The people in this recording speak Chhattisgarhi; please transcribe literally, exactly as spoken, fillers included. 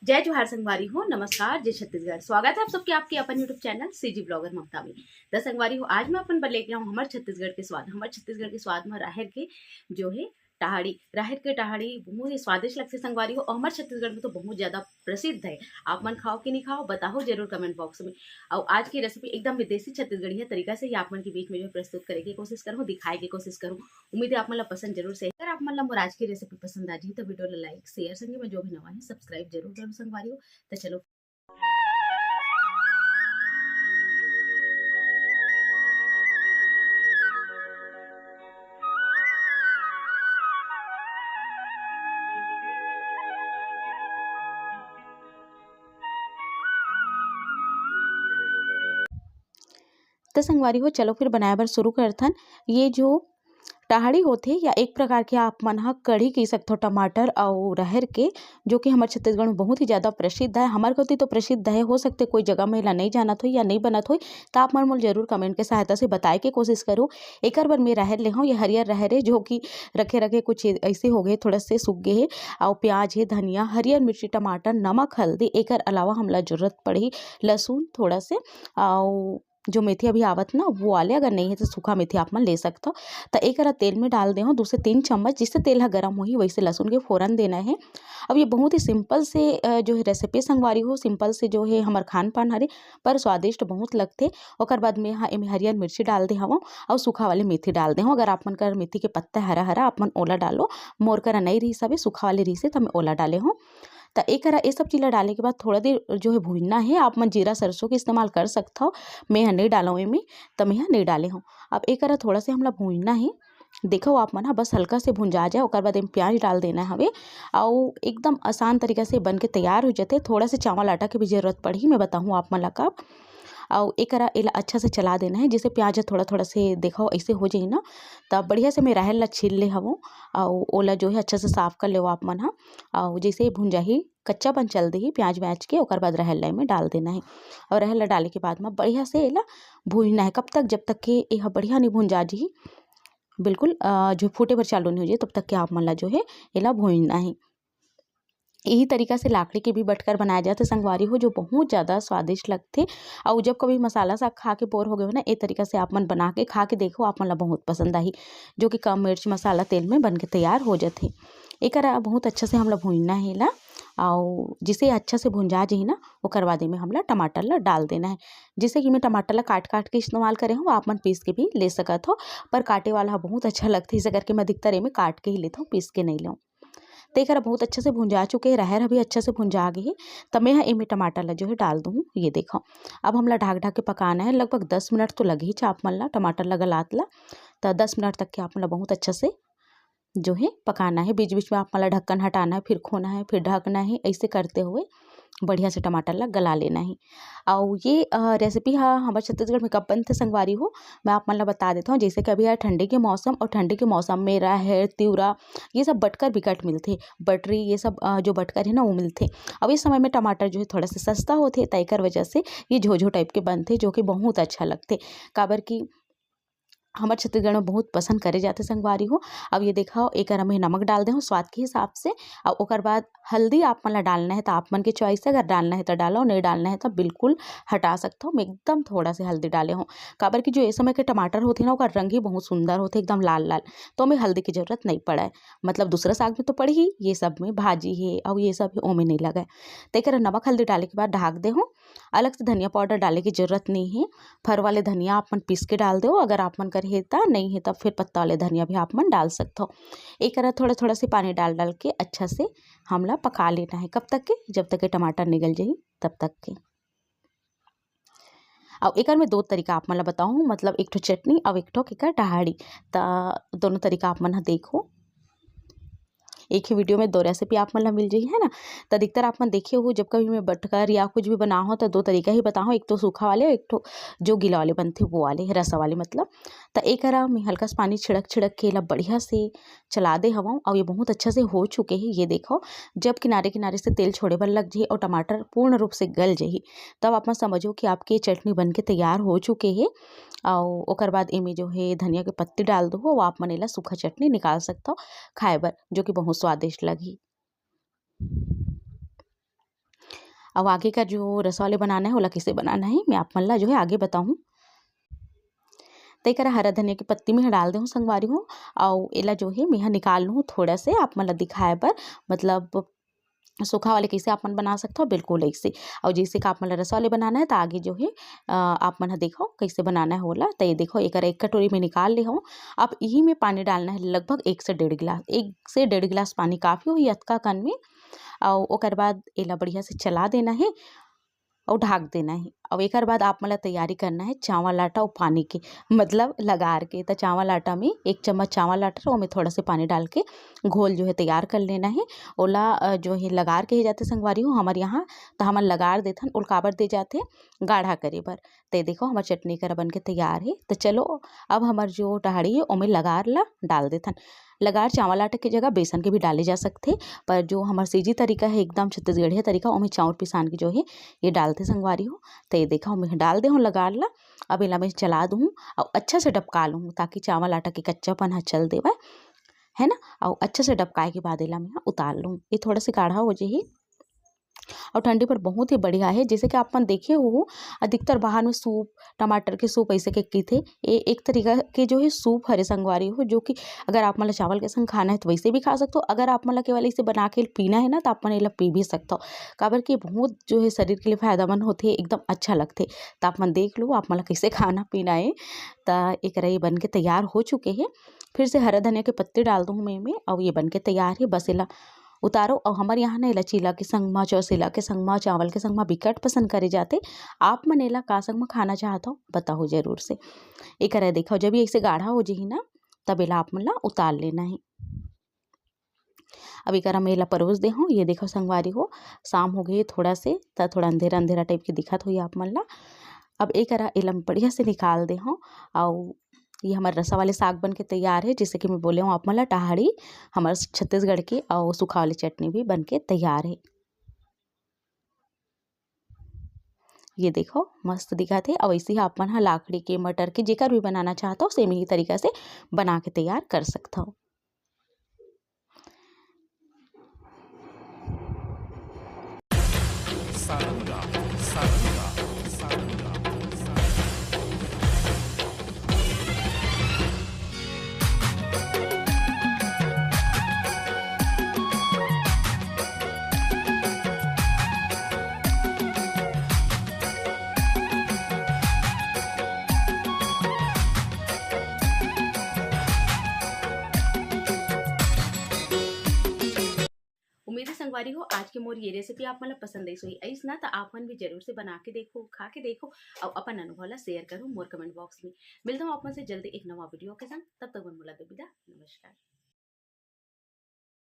जय जोहार संगवारी हो, नमस्कार, जय छत्तीसगढ़। स्वागत है आप सबके आपके अपन YouTube चैनल सीजी ब्लॉगर ममता में। त संगवारी हो, आज मैं अपन बर लेके आऊँ हमर छत्तीसगढ़ के स्वाद। हमर छत्तीसगढ़ के स्वाद में राहेर के जो है टहाड़ी, राहेर के टहाड़ी बहुत ही स्वादिष्ट लगथे संगवारी हो। और हमर छत्तीसगढ़ में तो बहुत ज्यादा प्रसिद्ध है। आप मन खाओ कि नहीं खाओ, बताओ जरूर कमेंट बॉक्स में। और आज की रेसिपी एकदम विदेशी छत्तीसगढ़िया तरीका से ही आप मन के बीच में जो है प्रस्तुत करे के कोशिश करूँ, दिखाए के कोशिश करूँ। उम्मीद है आप मन ला पसंद जरूर से। अगर आप मन ला मोर आज की रेसिपी पसंद आ जाए तो वीडियो ला लाइक, शेयर, संगे में जो भी नवा है सब्सक्राइब जरूर करूँ संगवारी हो। तो चलो। त संगवारी हो, चलो फिर बनाए बर शुरू करथन। ये जो टहाड़ी होथे या एक प्रकार के आप मन ह कढ़ी कह सकथो टमाटर अउ राहेर के, जो कि हमर छत्तीसगढ़ में बहुत ही ज्यादा प्रसिद्ध है। हमर कोती तो प्रसिद्ध है, हो सकथे कोई जगह में एला नहीं जानत होई या नहीं बनत होई, त आप मन मोला जरूर कमेंट के सहायता से बताए के कोशिश करो। एकर बर मैं राहेर ले हूँ, ये हरियर राहेर है जो कि रखे रखे कुछ ऐसे हो गए, थोड़ा से सूख गए है। अउ प्याज है, धनिया, हरियर मिर्ची, टमाटर, नमक, हल्दी, एकर अलावा हमला जरूरत पड़ही लहसुन थोड़ा से, अउ जो मेथी अभी आवत ना वो वाले, अगर नहीं है तो सूखा मेथी आप मन ले सकथो। त एक करा तेल में डाल दे हूँ दो से तीन चम्मच, जिससे तेल ह गरम होही वैसे लहसुन के फोरन देना है। अब ये बहुत ही सिंपल से अ, जो है रेसिपी संगवारी हो, सिंपल से जो है हमर खान पान हरे, पर स्वादिष्ट बहुत लगथे। ओकर बाद में हाँ एमे हरियर मिर्ची डाल दे हवं अउ सूखा वाले मेथी डाल दे हूँ। अगर आप मन कर मेथी के पत्ता हरा हरा आप मन ओला डालो, मोर करा नहीं रही सबे सूखा वाले रही से त मैं ओला डाले हूँ। त एक करा ये सब चीज ला डाले के बाद थोड़ा देर जो है भूनना है। आप मन जीरा सरसों के इस्तेमाल कर सकथो, मैं ह नहीं डालव एमे, त मैं ह नहीं डाले हूँ। अब एक करा थोड़ा से हमला भूनना है। देखो आप मन ह बस हल्का से भुंजा जाए, ओकर बाद एम प्याज डाल देना हवे, अउ एकदम आसान तरीका से बन के तैयार हो जाथे। थोड़ा से चावल आटा के भी जरूरत पड़ही, मैं बताहूँ आप मन ला कब। अउ एकरा एला अच्छा से चला देना है, जैसे प्याज ह थोड़ा थोड़ा से देखो ऐसे हो जाही ना, तब बढ़िया से मैं राहेर ला छील ले हवो, अउ ओला जो है अच्छा से साफ कर लेवो आप मन ह। अउ जैसे ही भुंजाही, कच्चापन चल देही प्याज व्याज के, ओकर बाद राहेर ला एमे डाल देना है। और राहेर ला डाले के बाद में बढ़िया से एला भूनना है। कब तक? जब तक के एह बढ़िया नहीं भुंजा जाही, बिल्कुल अ, जो फूटे बर चालू नहीं हो जाए, तब तक के आप मन ला जो है एला भूनना है। यही तरीका से लाकड़ी के भी बटकर बनाया जाथे संगवारी हो, जो बहुत ज़्यादा स्वादिष्ट लगथे। अउ जब कभी मसाला साग खा के बोर हो गए हो ना, ए तरीका से आप मन बना के खा के देखो, आप मन ला बहुत पसंद आही, जो कि कम मिर्च मसाला तेल में बन के तैयार हो जाथे। एकरा बहुत अच्छा से हमला भूनना है ला, अउ जिसे अच्छा से भुंजा जाही ना, ओकर बाद में हमला टमाटर ला डाल देना है। जैसे कि मैं टमाटर ला काट काट के इस्तेमाल करे हूँ, आप मन पीस के भी ले सकत हो, पर काटे वाला ह बहुत अच्छा लगथे, इसे करके मैं अधिकतर एमे काट के ही लेथव, पीस के नहीं लेव। त एकरा बहुत अच्छा से भुंजा चुके हे, राहेर ह भी अच्छा से भुंजा गे हे। त मैं ह एमे टमाटर ला जो है डाल दूँ। ये देखो, अब हमला ढाक ढाक के पकाना है, लगभग दस मिनट तो लगही च आप मन ला टमाटर ला गलात ला। त दस मिनट तक के आप मन ला बहुत अच्छा से जो है पकाना है। बीच बीच में आप मन ला ढक्कन हटाना है, फिर खोना है, फिर ढकना है, ऐसे करते हुए बढ़िया से टमाटर ला गला लेना है। अउ ये अ, रेसिपी हा हमर छत्तीसगढ़ में कब बनथे संगवारी हो, मैं आप मन ला बता देता हूँ। जैसे कि अभी है ठंडी के मौसम, और ठंडी के मौसम में राहेर, तिवरा, ये सब बटकर बिकट मिलथे। बटरी, ये सब अ, जो बटकर है ना, वो मिलथे। अब इस समय में टमाटर जो है थोड़ा सा सस्ता होथे, त एकर वजह से ये झोझो टाइप के बनथे, जो कि बहुत अच्छा लगथे। काबर कि हमर छत्तीसगढ़ में बहुत पसंद करे जाथे संगवारी हो। अब ये देखो, एकर में नमक डाल दे हूँ स्वाद के हिसाब से। अब ओकर बाद हल्दी आप मन ला डालना है तो आप मन के चॉइस है, अगर डालना है तो डालो, नहीं डालना है तो बिल्कुल हटा सकते हो। मैं एकदम थोड़ा से हल्दी डाले हूँ, काबर कि जो ये समय के टमाटर होथे ना, ओकर रंग ही बहुत सुंदर होथे, एकदम लाल लाल, तो हमें हल्दी की जरूरत नहीं पड़े। मतलब दूसरा साग में तो पड़ी ही, ये सब में भाजी है और ये सब है, ओमे नहीं लगे। तो एक नमक हल्दी डाले के बाद ढाक दे हूँ। अलग से धनिया पाउडर डाले की जरूरत नहीं है। फर वाले धनिया आप मन पीस के डाल दो, अगर आप मन कर हे त, नहीं है तब फिर पत्ता वाले धनिया भी आप मन डाल सकते हो। एक करा थोड़ा थोड़ा से पानी डाल डाल के अच्छा से हमला पका लेना है। कब तक के? जब तक के टमाटर निकल जाही तब तक के। अब एकर में दो तरीका आप मन ला बताऊँ, मतलब एक ठो चटनी और एक ठो एकर टहाड़ी। त दोनों तरीका आप मन ह देखो, एक ही वीडियो में दो रेसिपी आप मन ला मिल जाही, है ना। त अधिकतर आप मन देखे हो, जब कभी मैं बटकर या कुछ भी बनाओ हो तो दो तरीका ही बताओ, एक तो सूखा वाले और एक ठो जो गीला वाले बनथे वो वाले, रसा वाले मतलब। त एकरा में हल्का सा पानी छिड़क छिड़क के एला बढ़िया से चला दे हवं, और ये बहुत अच्छा से हो चुके हैं। ये देखो, जब किनारे किनारे से तेल छोड़े बर लग जाही और टमाटर पूर्ण रूप से गल जाही, तब आप मन समझो कि आपके चटनी बन के तैयार हो चुके हैं। और ओकर बाद एमे जो है धनिया के पत्ती डाल दो, और आप मन एला सूखा चटनी निकाल सकते हो खाए बर, जो कि बहुत स्वादिष्ट लगही। अब आगे का जो रसवा ले बनाना है, ओला कैसे बनाना है, मैं आप मन ला जो है आगे बताहूँ। त एकरा हरा धनिया के पत्ती में डाल देहूँ संगवारी हो, अउ एला जो है मैं निकाल लूँ थोड़ा से आप मन ला दिखाए बर, मतलब सूखा वाले कैसे आप मन बना सकथो, बिल्कुल ऐसे। अउ जैसे कि आप मन ला रसवा ले बनाना है, त आगे जो है, अ, आप मन ह देखो कैसे बनाना है ओला। त ये देखो, एकर एक कटोरी में निकाल ले हो। अब यही में पानी डालना है लगभग एक से डेढ़ गिलास, एक से डेढ़ गिलास पानी काफ़ी होही अतका कन में। अउ ओकर बाद एला बढ़िया से चला देना है अउ ढाक देना है। अउ एकर बाद आप मन ला तैयारी करना है चावल आटा अउ पानी के, मतलब लगार के। त चावल आटा में एक चम्मच चावल आटा, ओमे थोड़ा से पानी डाल के घोल जो है तैयार कर लेना है। ओला, अ, जो है लगार के ही जाथे संगवारी हो हमर यहाँ, त हमन लगार देथन, ओल काबर दे जाथे, गाढ़ा करे बर। ते देखो, हमर चटनी करा बन के तैयार है। त चलो, अब हमर जो टहाड़ी है, ओमे लगार ला डाल देथन। लगार चावल आटा के जगह बेसन के भी डाले जा सकथे, पर जो हमर सीजी तरीका है, एकदम छत्तीसगढ़िया तरीका, ओमे चाउर पिसान के जो है, ये डालथे संगवारी हो। त ये देखा, ओमे डाल दे हूँ लगार ला। अब एला मैं चला दूँ अउ अच्छा से डबका लूँ, ताकि चावल आटा के कच्चापन ह चल देवय, है ना। अउ अच्छा से डबकाए के बाद एला मैं उतार लूँ। ये थोड़ा से गाढ़ा हो जाही। अउ ठंडी पर बहुत ही बढ़िया है। जैसे कि आप मन देखे हो, अधिकतर बाहर में सूप, टमाटर के सूप ऐसे के पीथे। ये एक तरीका के जो है सूप हरे संगवारी हो, जो कि अगर आप मन ला चावल के संग खाना है तो वैसे भी खा सकते हो। अगर आप मन ला केवल इसे बना के पीना है ना, तो आप मन एला पी भी सकते हो, काबर कि बहुत जो है शरीर के लिए फायदेमंद होथे, एकदम अच्छा लगथे। तो आप मन देख लो आप मन ला कैसे खाना पीना है। तो एकरा ये बन के तैयार हो चुके हैं। फिर से हरा धनिया के पत्ती डाल दूँ मैं एमे, अउ ये बन के तैयार है। बस एला उतारो। अउ हमर यहाँ ना एला चीला के संग मा, चौसेला के संग मा, चावल के संग मा बिकट पसंद करे जाथे। आप मन एला का संग मा खाना चाहत हो, बताओ जरूर से। एकरा देखो, जब ये ऐसे गाढ़ा हो जाही ना, तब एला आप मन ला उतार लेना है। अब एकरा मैं एला परोस दे हूँ। ये देखो संगवारी हो, शाम हो गई थोड़ा से, त थोड़ा अंधेरा अंधेरा टाइप के दिखत होही आप मन ला। अब एकरा एला मैं बढ़िया से निकाल दे हूँ। अउ ये हमर रसा वाले साग बन के तैयार है, जैसे कि मैं बोले हूँ आप मन ला, टहाड़ी हमर छत्तीसगढ़ के, अउ सूखा वाली चटनी भी बन के तैयार है। ये देखो, मस्त दिखत हे। अउ ऐसे ही आप मन ह लाखड़ी के, मटर के, जेकर भी बनाना चाहत हो, same ही तरीका से बना के तैयार कर सकत हो। सारंगा, सारंगा, सारंगा, सारंगा। उम्मीद है संगवारी हो, आज के मोर ये recipe आप मन ला पसंद आइस होही। आइस ना, त आप मन भी जरूर से बना के देखो, खा के देखो, अउ अपन अनुभव ला share करो मोर comment box में। मिलता हूँ आप मन से जल्दी एक नवा video के संग। तब तक मन मोला दो विदा, नमस्कार।